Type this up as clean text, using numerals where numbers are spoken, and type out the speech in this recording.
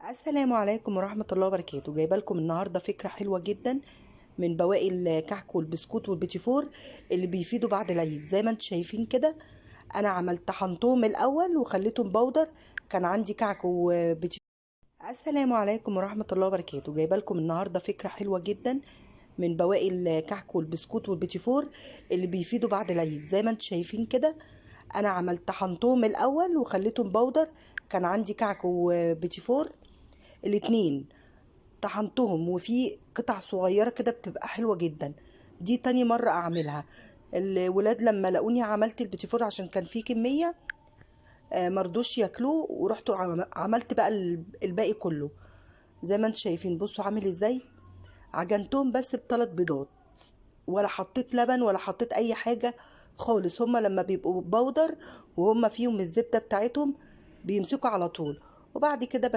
السلام عليكم ورحمة الله وبركاته. جايبه لكم النهارده فكرة حلوة جدا من بواقي الكحك والبسكوت والبيتيفور اللي بيفيدوا بعد العيد. زي ما انتم شايفين كده انا عملت طحنتهم الاول وخليتهم powder. كان عندي كعك وبيتي. السلام عليكم ورحمة الله وبركاته. جايبه لكم النهارده فكرة حلوة جدا من بواقي الكحك والبسكوت والبيتيفور اللي بيفيدوا بعد العيد. زي ما انتم شايفين كده انا عملت طحنتهم الاول وخليتهم powder. كان عندي كعك وبيتيفور الاتنين طحنتهم، وفي قطع صغيرة كده بتبقى حلوة جدا. دي تاني مرة اعملها. الولاد لما لقوني عملت البيتيفور عشان كان في كمية مرضوش ياكلوه، ورحت عملت بقى الباقي كله. زي ما انتم شايفين بصوا عامل ازاي. عجنتهم بس بثلاث بيضات، ولا حطيت لبن ولا حطيت اي حاجة خالص. هما لما بيبقوا powder وهما فيهم الزبدة بتاعتهم بيمسكوا على طول. وبعد كده